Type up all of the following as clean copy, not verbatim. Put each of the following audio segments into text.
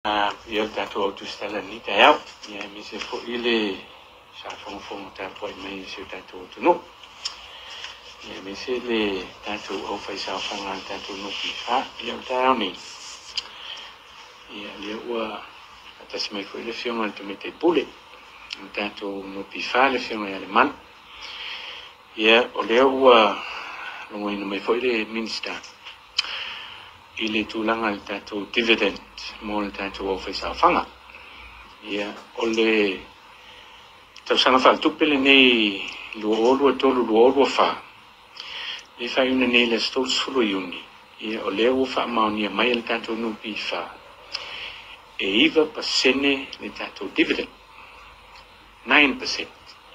Ia le tatou autusitala i lenei taeao, ia aemaise foi le faafogafoga tapuai mai a si o tatou atunuu, ia aemaise le tatou aufaisaofaga a le tatou NPF. Ia o le taeao nei, ia lea ua faatasi mai foi le Afioga i le Tamaitai Pule o le tatou NPF, le Afioga ia Lemanu. Ia o lea ua logoina mai foi le Minisita i le tulaga i le tatou dividend mo le tatou aufaisaofaga. Ia, o le tausaga faaletupe lenei 2023/2024, lea e faaiuina nei i le aso 30 o Iuni, ia o lea ua faamaonia mai e le tatou NPF e 9% le tatou dividend. 9%,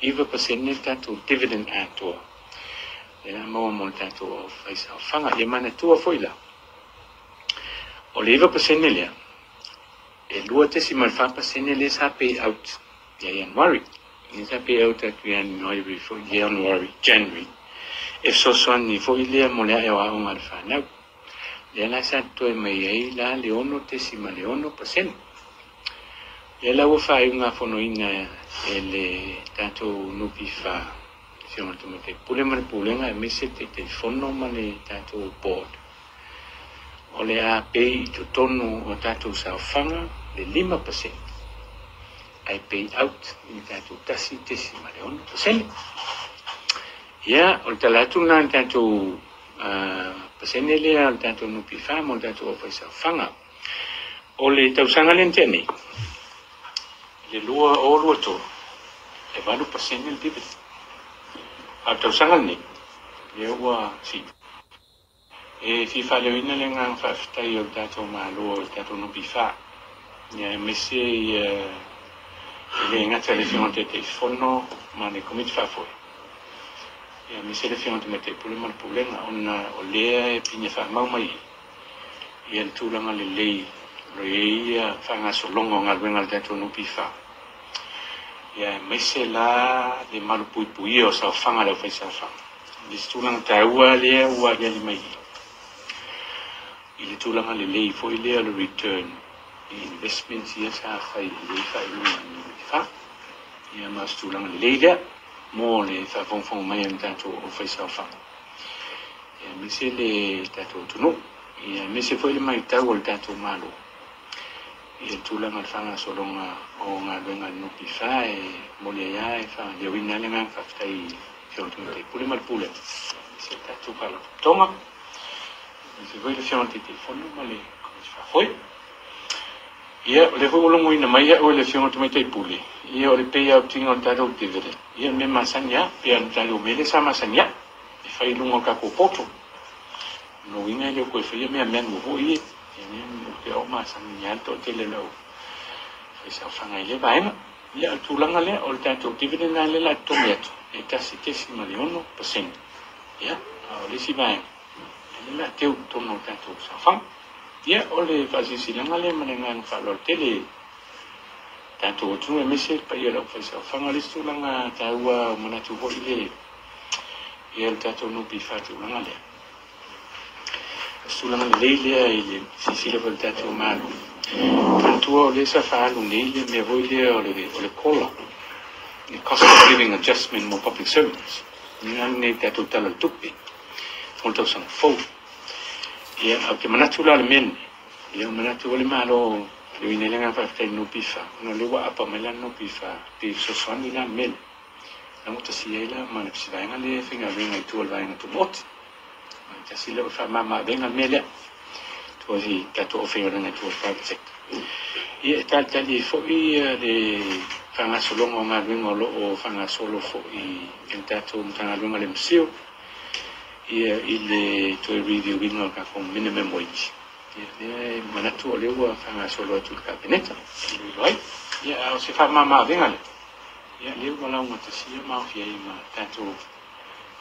9% le tatou dividend atoa lea a maua mo le tatou aufaisaofaga. Ia manatua foi la, o le 9% lea, e 2.4% lea sa pay out ia Ianuari. Lea sa pay out atu ia January foi, January, January. E fesoasoani foi lea mo le ae o aoga a le fanau. Lea la sa totoe mai ai la le 6.6%. Lea la ua faaiugafonoina e le tatou NPF, Afioga i le Tamaitai Pule ma le Pulega aemaise le Taitaifono ma le tatou board, o le a pay i totonu o tatou saofaga le 5% ae pay out i le tatou 1.6%. Ia, o le tala atu lena i le tatou pasene lea o le tatou NPF mo le tatou aufaisaofaga. O le tausaga lea na tea nei, le 2023, e 8% le dividend. A o le tausaga lenei, lea ua sii. E fia faaleoina le agaga faafetai o le tatou Malo i le tatou NPF, ia aemaise ia e le gata i le Afioga i le Taitaifono ma le Komiti Faafoe, ia aemaise le Afioga i le Tamaitai Pule ma le Pulega, ona o lea e pine faamau mai i ia le tulaga lelei o lo o i ai ia faagasologa o galuega a le tatou NPF, ia aemaise la le malupuipuia o saofaga a le aufaisaofaga. Le isi tulaga taua lea ua aliali mai i le tulaga lelei foi lea o le return i investments ia sa fai i le faaiuga a le NPF. Ia ma o se tulaga lelei lea mo le faafogafoga mai a le tatou aufaisaofaga, ia aemaise le tatou atunuu, ia aemaise foi le matau a le tatou Malo i le tulaga o le faagasologa o galuega a le NPF. E momoli ai lava e faaleoina ai le agaga faafetai i le Afioga i le Tamaitai Pule ma le Pulega, aemaise le tatou Faalapotopotoga, aemaise foi le Afioga i le Taitaifono ma le Komiti Faafoe. Ia, o lea foi ua logoina mai au e le Afioga i le Tamaitai Pule, ia o le payout ina o le tatou dividend, ia o le mea masani lava, pe o le tatou mea lea sa masani lava, e fai i luga o le tatou portal. O lona uiga e le o toe faia mea manual foi ia, ia lea ou te o masani lava le toatele o le aufaisaofaga i lea vaega. Ia, o le tulaga lea, o le tatou dividend lena lea o le a totogi atu, e 1.6%. Ia, a o le isi vaega, lea o le a teu i totonu o le tatou saofaga. Ia, o le faasilasilaga lea ma le agaga faaaloalo tele i le tatou atunuu aemaise le paia o le aufaisaofaga. O le isi tulaga taua ua manatu foi le ia le tatou NPF i le tulaga lea, o se tulaga lelei lea i le silasila foi o le tatou Malo. Manatua o lea sa faaalu nei le mea foi lea o le COLA, le Cost of Living Adjustment mo public servants. Ia lenei tatou Tala o le Tupe mo le tausaga fou. Ia, ou te manatu la o le mea lenei, ia manatu o le Malo leoina ai le agaga faafetai i le NPF, ona o lea ua apa mai la le NPF pe fesoasoani la le mea lea. Laugatasia ai la ma le vaega lea e faigaluega i tua o le vaega tumaoti. Tasi lea o faamama-avega le mea lea. Tua i tatou aufaigaluega i tua o le private sector. Ia e talitali ai foi le faagasologa o galuega o lo o faagasolo foi i le tatou Matagaluega o le MCIL, ia i le toe review ina o le tatou minimum wage. Ia lea e manatu o lea ua faagasolo atu i le Kapeneta e iloilo ai. Ia a o se faamama-avega lea, ia lea ua laugatasia ma aofia ai ma tatou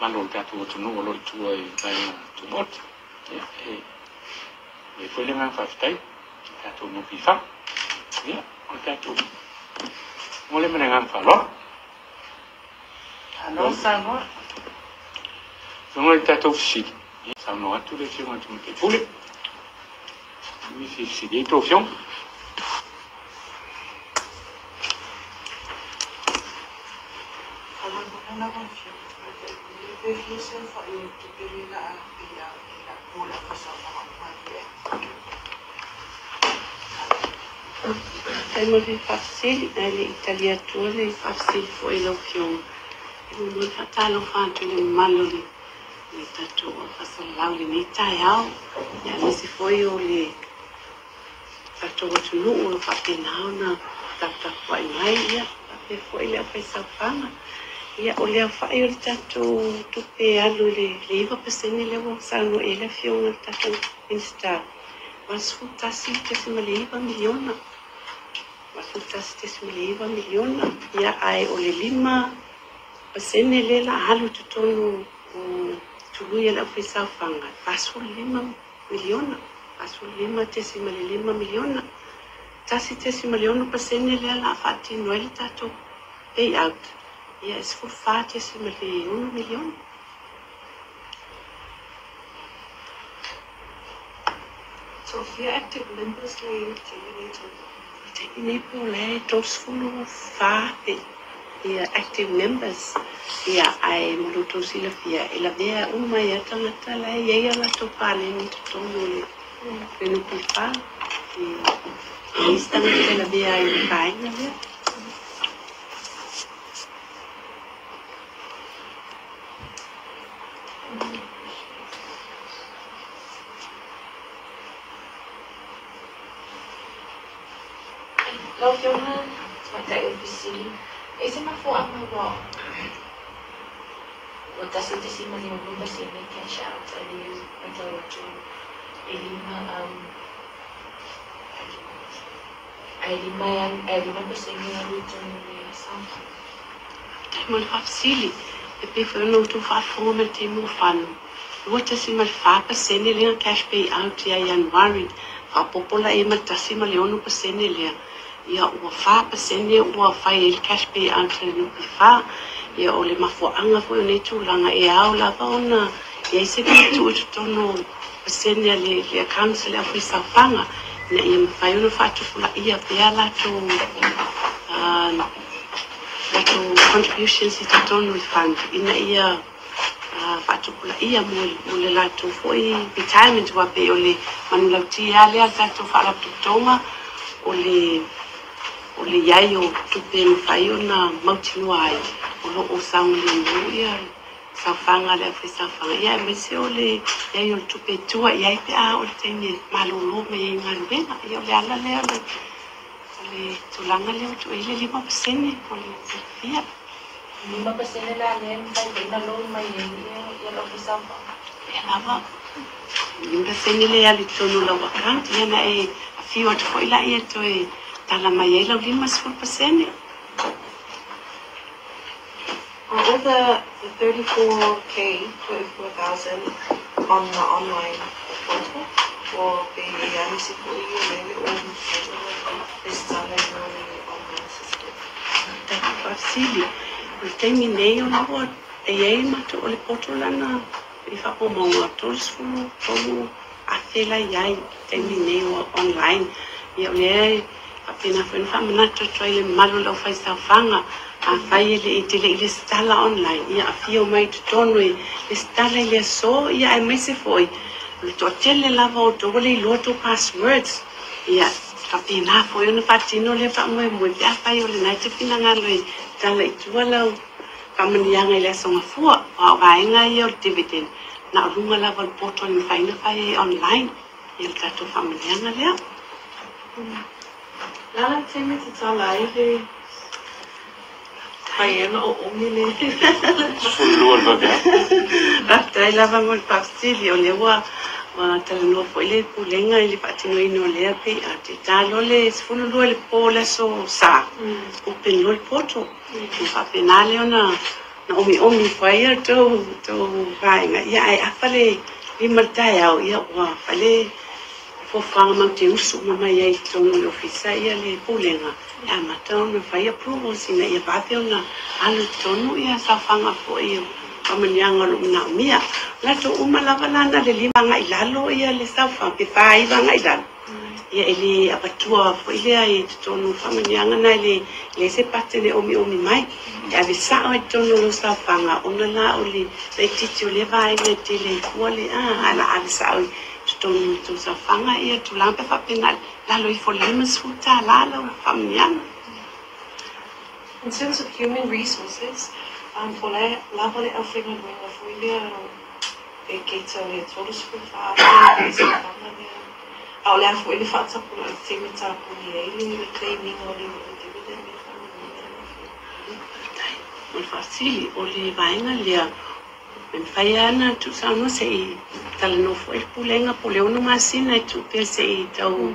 malo o le tatou atunuu o lo o i tua i vaega tumaoti. Ia e momoli foi le agaga faafetai i le tatou NPF. Ia o le tatou mo le ma le agaga faaaloalo. Malo saunoa. Afioga i le tatou fesili, ia saunoa atu le Afioga i le Tamaitai Pule. Nisi fesili ai tou afioga. fia se aofai o le tupe lea o le a pay out mo le aufaisaofaga uma ia? Faafetai mo le faafesili, ae le i tali atua le faafesili foi i lau Afioga, e muamua ona faatalofa atu i le mamalu o le tatou aufaisaofaga i lenei taeao, aemaise foi o le tatou atunuu o lo o faapena ona taputapuai mai, ia faapea foi le aufaisaofaga. Ia, o le aofai o le tatou tupe alu i le 9% lea ua saunoa i ai le Afioga i le tatou Minisita, $81.9 miliona. $81.9 miliona. Ia, ae o le 5% lea o le a alu i totonu o tului a le aufaisaofaga, e $45 miliona. $45.5 miliona. 1.6% lea o le a faatino ai le tatou payout, ia e $14.6 miliona. So fia active members le taimi nei tau? Taimi nei po o la e 34 ia active members. Ia, ae mo lo outou silafia, e lavea uma ai lava tagata la e i ai a latou paleni i totonu o le NPF. E leai se tagata e lavea ai i le vaega lea. Lau Afioga Tamaitai o le Fesili, e i se mafuaaga ua 1.6% cash out a le matau atu e lima ae lima ae 5% e alu i totonu o le saofaga? Faafetai mo le faafesili. E pei foi ona outou faafofoga mai i le taimi ua fano, 2.4% lea na cash pay out ia Ianuari, faaopoopo la i ai ma le 1.6% lea, ia ua 4% ua fai ai le cash pay out a le NPF. Ia, o le mafuaaga foi o nei tulaga, e ao lava ona i ai se mea tuu i totonu o pasene a le accounts a le aufaisaofaga, ina ia mafai ona faatupulaia pea latou contributions i totonu o le fund, ina ia faatupulaia mo le latou foi retirement, aua pei o le manulauti lava lea a le tatou faalapotopotoga, o le i ai o tupe e mafai ona mautinoa ai o lo o saogalemu ia saofaga a le aufaisaofaga, ia aemaise o le i ai o le tupe e tua i ai pe a o le taimi e malolo mai ai i galuega. Ia, o le ala lea o le tulaga lea ua tuu ai le 5% mo le silafia. 5% la lea e mafai foi ona loan mai ai ia le aufaisaofaga? Ia lava, 5% le alu i totonu o lau account, ia na e afio atu foi laia e toe tala mai ai lau 50%. Are all the 34K, 34,000 on the online portal? Or pe i ai nisi foi o le o mafai ona resitala i le online system? Faafesili. O le taimi nei o la ua e i ai matou o le portal lana i faamaumauga 33,000 la i ai taimi nei ua online. Ia, o lea e faapena foi ona faamanatu atu ai le mamalu o le aufaisaofaga, afai e le i te le i resitala online, ia afio mai i totonu e resitala i le aso. Ia, aemaise foi o le toatele lava o outou ua le iloa tou passwords. Ia faapena foi ona faatino lea faamoemoe pe afai o lena e te finagalo e tala i tua lau faamanuiaga i le aso Gafua, aua o vaega ia o le dividend na o luga lava o le portal e mafai ona fai ai online ia le tatou faamanuiaga lea. La la taimi tatala ai le fai ona o omi le? 12 le vaveao. Faafetai lava mo le faafesili. O lea ua talanoa foi le pulega i le faatinoina o lea pei a te talo le 12 le po le aso Sa, open loa le portal. Ia faapena lea ona na omiomi ifo ai ia tou vaega. Ia, ae afa le 5 le taeao, ia ua fai fuafuaga mau te usu uma mai ai i totonu o le ofisa ia le pulega e amata ona fai approvals ina ia vave ona alu i totonu ia saofaga foi o faamanuiaga o lo o manaomia. O latou uma lava la na le 5 agai lalo ia le saofaga pe 49 agai lalo. Ia e le avatua foi lea i totonu o faamanuiaga na e le leai se patene e omiomi mai. E ave sao i totonu o lau saofaga ona la o le laitiiti o lea vaega e tele ai fua le a ae la ave sao i totonu o le tou saofaga ia tulaga pe faapena lalo ifo o le $50 lau faamanuiaga. In terms of human resources, po o le a lava le aufaigaluega foi lea e cater le 34,000 faisaofaga lea. A o le a foi le faatapulaa i le taimi e tapuni ai le claim ina o le dividend lea faamanuiaga lau Afioga. Faafetai mo le faafesili. O le vaega lea, e mafai lava ona tuusaunoa se i talanoa foi le Pulega po o le 6 masina e tuu pea se i tau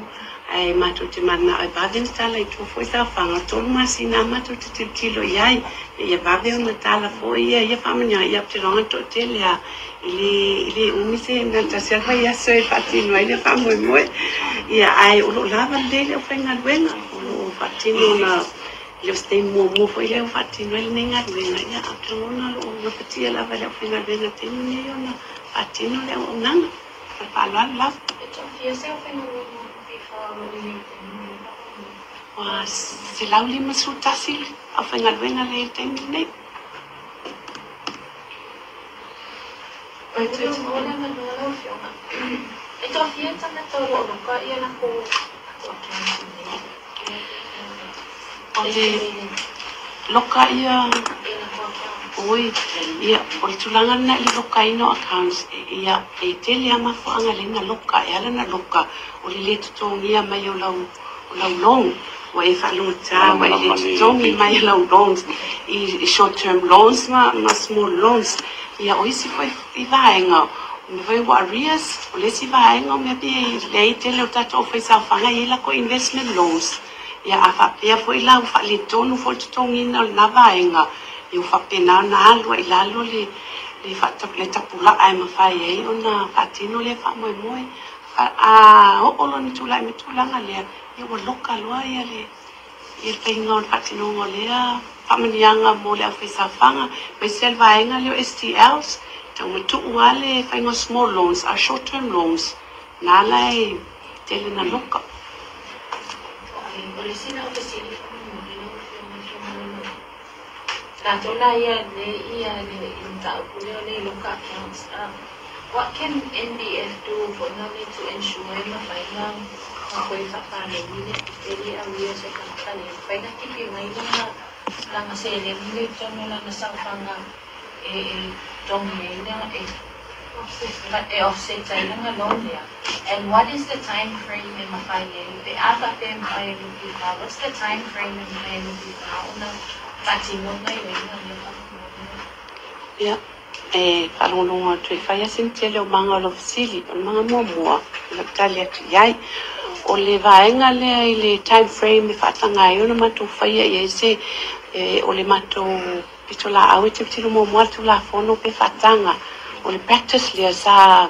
ae matou te mananao e vave ona tala i tua foi saofaga. O le 3 masina lava matou te tilotilo i ai ina ia vave ona tala foi ia faamanuiaga. Ia ou te iloa na toatele lava e le umi se na o le tasi lava le vaiaso e faatino ai le faamoemoe. Ia ae o lo o lava lelei le aufaigaluega o lo o faatino ona e le o se taimi muamua foi lea ua faatino ai lenei galuega. Ia ae ou te lagona o lo o gafatia lava e le aufaigaluega i le taimi lenei ona faatino le auaunaga. Ma le faaaloalo lava. E toafia se aufaigaluega o NPF o lo o i ai i le taimi lenei faamoemoe? Ua 151 aufaigaluega lea i le taimi lenei. Oi, toe Mo le avanoa lau Afioga, e toafia tagata o lo o loka ia lakou accounts i inei? O le loka ia Ia lakou accounts. Oi, ia, o le tulaga lena i le lokaina o accounts, ia, e tele lava mafuaaga e ala ai ona loka. E ala ona loka, o le le totogia mai o lau, o lau loan. Ua e faalogotā ua e le totogi mai o lau loans i short term loans ma small loans. Ia, o isi foi i vaega, o mea foi ua arrears, o le isi vaega o mea pei leai tele o tatou aufaisaofaga e i ai lakou investment loans. Ia, a faapea foi la ua faaletonu foi le totogiina o lena vaega, ia ua faapena ona alu ai i lalo le le tapulaa e mafai ai ona faatino lea faamoemoe. A oo loa ina tulai mai le tulaga lea, ia ua loka loa ia le faiga o le faatinoga o lea faamanuiaga mo le aufaisaofaga. Aemaise le vaega lea o STLs, tau matuu lava le faiga o small loans, a short term loans, na la e tele na loka. Okay, o le isi lau fesili faamolemole lau Afioga i le Fofoga. Tatou la ia le ia le i le mataupu lea o le loka accounts. What can NPF do for na to ensure e mafai na koe faapaleni le tupe le arrears o tagata lea? Mafai na tipi mai lana seleni le i totonu o lana saofaga e togi ai na e offset ai lana loan lea. And what is the time frame e mafai ai? Pe a faapea e mafai e NPF, what's the time frame e mafai e NPF ona faatino gaoioiga lea faamolemole? Ia, e faalogologo atu e fai lava sina tele o maga o lau fesili. O le maga muamua, o lau tali atu i ai. O le vaega lea i le time frame e faataga ai ona matou faia i ai se o le matou pitolaau e tilotilo muamua le Tulafono pe faataga. O le practice lea sa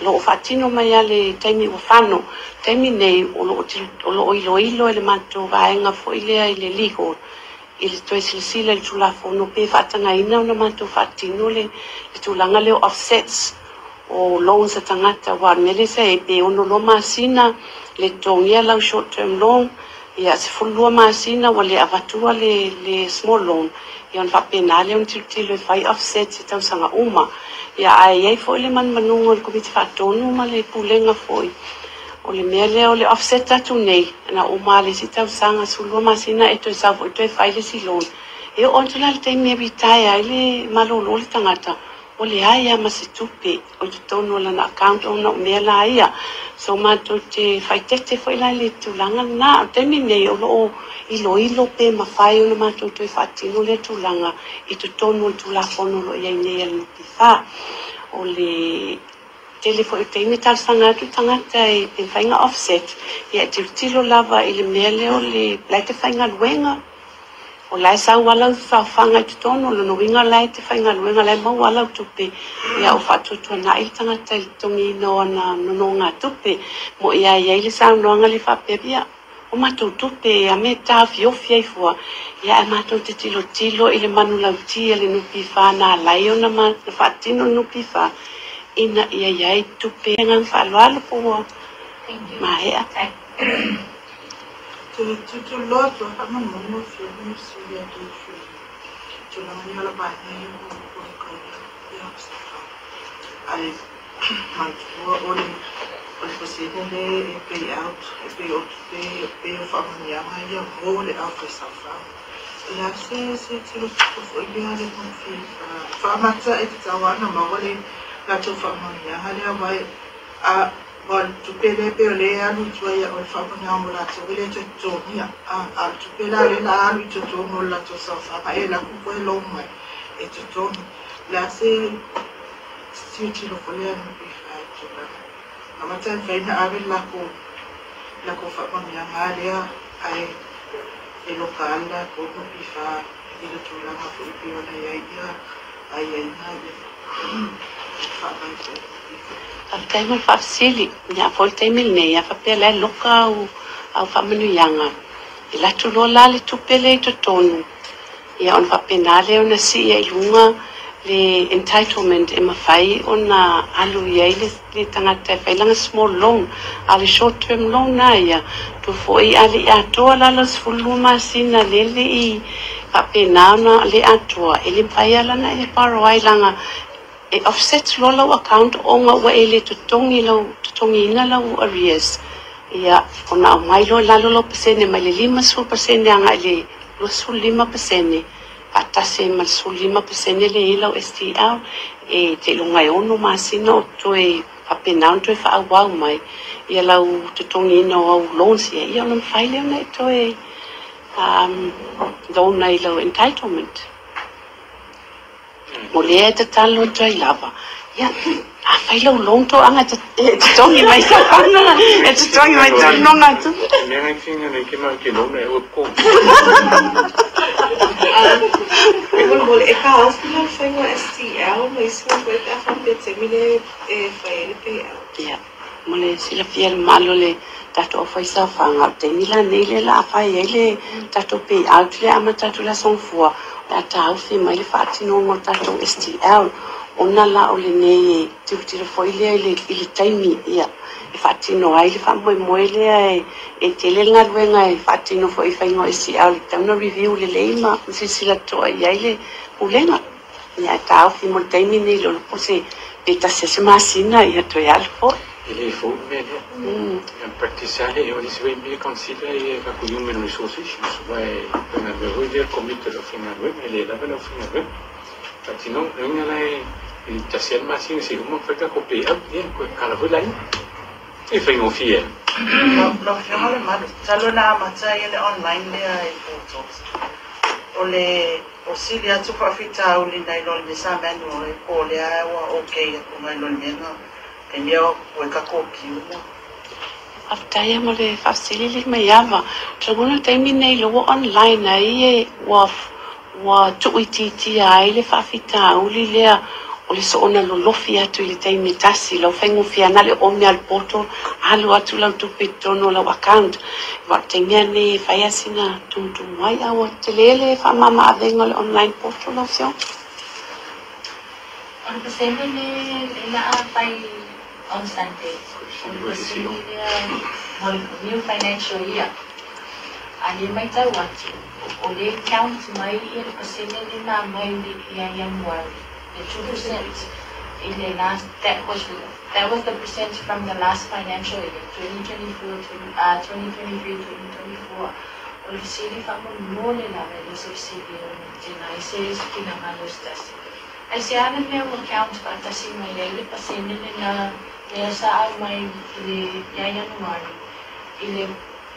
o lo o faatino mai lava le taimi ua fano. Taimi nei o lo o iloilo e le matou vaega foi lea i le legal i le toe silasila i le Tulafono pe faatagaina ona matou faatino le tulaga lea o offsets o loans a tagata. Aua o le mea lea sa i ai pe 62 masina le totogia lau short term loan, ia 12 masina ua le avatua le small loan, ia ona faapena lea ona tilotilo e fai offsets i tausaga uma. Ia ae i ai foi le manumanuga o le Komiti Faatonu ma le Pulega foi o le mea lea o le offset atu nei na uma le isi tausaga 12 masina e toe sau foi toe fai le isi loan. E oo atu la le taimi e retire ai le malolo le tagata, ua leai lava ma se tupe o i totonu o lana account ona o mea la ia. So matou te faaeteete foi la i le tulaga lena. O le taimi nei o lo o iloilo pe mafai ona matou toe faatino lea tulaga i totonu o le Tulafono o lo o i ai nei a le NPF. O le tele foi o taimi e talosaga atu tagata e pe mafai ona offset, ia e tilotilo lava i le mea lea o le la e te faigaluega, o la e sau lava lau saofaga i totonu, o lona uiga o la e te faigaluega, o la e maua lava lau tupe, ia o faatuatuanai le tagata i le totogiina o ana nonogatupe. Mo ia i ai le saunoaga le faapea, ia, o matou tupe e ame e taofiofi ai fua, ia ae matou te tilotilo i le manulauti a le NPF na ala ai ona faatino le NPF ina ia i ai tupe. Agaga faaaloalo po ua Thank you. maea. Tutuloa tua faamolemole afioga ma fesili atu i tulaga ia o le vaega ia ua lokaina ia ae manatua o le pasene lea e pay out e pei o tupe pei o faamanuiaga ia mo le aufaisaofaga. O le a se tilotilo foi lea le faamata e tatau lava ona maua le latou faamanuiaga lea aua a o le tupe lea pei o lea e alu i tua ia o le faamanuiaga mo latou e le toe totogia. A o le tupe la lea la alu i totonu o le latou saofaga e alu atu toe loan mai e totogi. O le a se tilotilo foi lea a le NPF i tulaga amata e mafai ona ave le latou faamanuiaga lea ae e loka lava le latou NPF i le tulaga foi pei ona i ai aiaiga ia faavae foi. Faafetai mo le faafesili. Ia foi le taimi lenei, a faapea la e loka au faamanuiaga, e alu atu loa la le tupe lea i totonu, ia ona faapena lea ona sii ai i luga le entitlement e mafai ona alu i ai le tagata e fai lana small loan. A o le short term loan na ia, tu foi a le i atoa lalo 12 masina le le i faapena ona le atoa, e le mafai lava ona e borrow ai laga e offset loa lau account ona ua e le totogi lau totogiina lau arrears. Ia, ona aumai loa i lalo lau pasene mai le 50% agai i le 25% faatasi ai ma le 15% lea e i ai lau STL e seiloga e 6 masina o toe faapena ona toe faaauau mai ia lau totogiina o au loans ia, ia ona mafai lea ona e toe loan ai lau entitlement. O lea e tatalo atu ai lava, ia, a fai lau loan toaga e totogi mai saofaga, e totogi mai taunoga tupe. Mea ngai tinga nei ke mau ke loan e ua ko. Molemole, e taofi la le faiga STL ma isi mea foi pe a faapea taimi lea e fai ai le payout? Ia, mo le silafia e le mamalu o le tatou aufaisaofaga, o le taimi lenei lea o le a fai ai le tatou payout lea amata atu i le Aso Gafua, o le a taofi mai le faatinoga o le tatou STL, ona la o lenei e tilotilo foi lea i le taimi ia e faatino ai le faamoemoe lea e tele le galuega e faatino foi i faiga o STL e tatau ona review lelei ma silasila totoa i ai le pulega. Ia, e taofi mo le taimi nei le po se pe tasi se masina ia toe alu foi. E le fou le mea lea. Ia practice ale e o nisi foi mea consider ia tatou human resource issues aua e faigaluega foi lea le komiti o le aufaigaluega e le lava le aufaigaluega. Faatinoga, le uiga la e tasi lava le masina seia uma ona fai le tatou payout, ia toe kala foi laia. E faigofie ai. Lau Afioga le Malu, talu ona amata ai le online lea i portals, o le o sili atu faafitauli nai lo le mea sa manual e po o lea ua okay atu nai lo le mea na le mea ua e tatou queue ma. Faafetai mo le faafesili le mai ava. Ou te lagona le taimi nei lea ua online ai e ua tuuitiitia ai le faafitauli lea o le soona lolofi atu i le taimi e tasi. Lau faigofie ana le omi a le portal, alu atu lau tupe i totonu o lau account. Aua o le taimi lenei e fai lava sina tumutumu ai, a ua tele le faamama-avega o le online portal lau afioga. O le pasene le le a fai on Sunday. O le pasene lea mo le new financial year. A le matau atu, o le count mai ia le pasene le na mai ia January, the 2% in the last, that was the percent from the last financial year, 2024, 2023, 2024. O le fesili faamolemole lava e le se fesili o tena ai se finagalo se tasi. Ai se ana mea ua count faatasi mai ai le pasene le na lea sa au mai i le ia Ianuari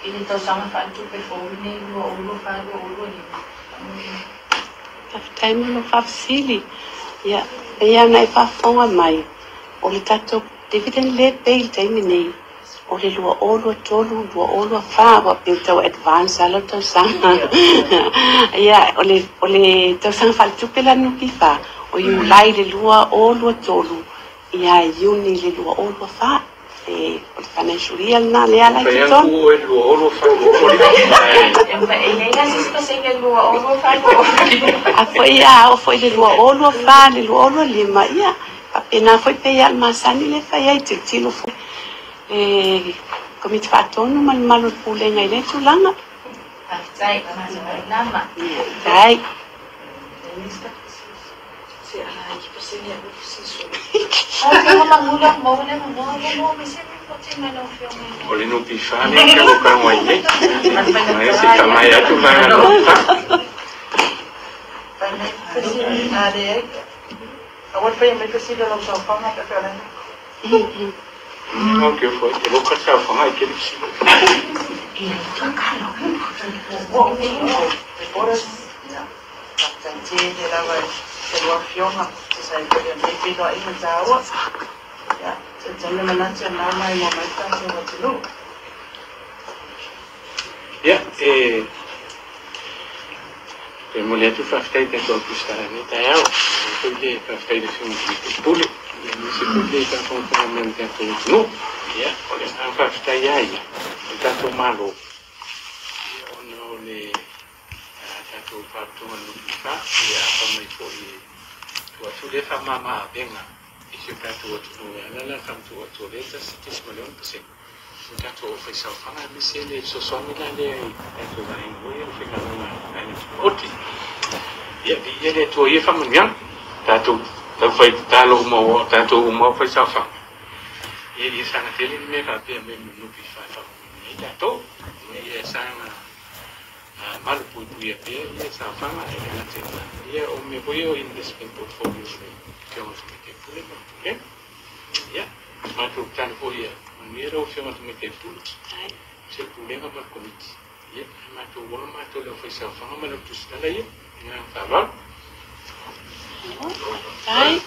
i le tausaga faaletupe fou lenei 2024/2025? Faafetai mo lou faafesili. Ia, pei ona e faafofoga mai, o le tatou dividend le pay i le taimi nei, o le 2023/2024 ua pei tau advance lava lau tausaga. Ia, o le tausaga faaletupe la NPF, o Iulai le 2023 ia Iuni le 2024. E, o le financial year lena lea la i Fai totonu. atu e 2024. E i ai la se isi pasene 2024? A foi a o foi le 2024 le 2025, ia, faapena foi pe ia le masani le fai ai tilotilo foi le Komiti Faatonu ma le mamalu o le Pulega i lea tulaga. Faafetai, faamalo. Faafetai. O le NPF lea e tago ai nei. Ma e se faamaea atu vaega a le NPF. Ok foi, e loka saofaga e tele fesili. Ia, e e momoli atu faafetai i tatou tusitala i lenei taeao. E foi le faafetai i le Afioga i le Tamaitai Pule, ia aemaise foi le faafogafoga mai o le tatou atunuu. Ia, o le agaga faafetai lava ia i le tatou Malo, ia ona o le tatou Faalapotopotoga o le NPF, ia afa mai foi e tuu atu lea faamama avega i si o tatou atunuu e ala la faamatuu atu o lea 1.6% o tatou aufaisaofaga, aemaise le fesoasoani la lea i tatou vaega foi ia o le faigaluega a vaega tumaoti. Ia, viia le Atua i ia faamanuiaga. Tatou taufai tatalo uma ua tatou uma aufaisaofaga, ia ia saga tele ni mea faapea mai ma le NPF e faamanuia ai tatou. Ia saga malupuipuia pea ia saofaga e le gata i lena, ia o mea foi ia o investment portfolio a le Afioga i le Tamaitai Pule ma le Pulega. Ia, matou tatalo foi ia manuia lau Afioga i le Tamaitai Pule, se Pulega ma le Komiti. Ia, ae matou ola matou le aufaisaofaga ma le autusitala ia. I le agaga faaaloalo. Faafetai.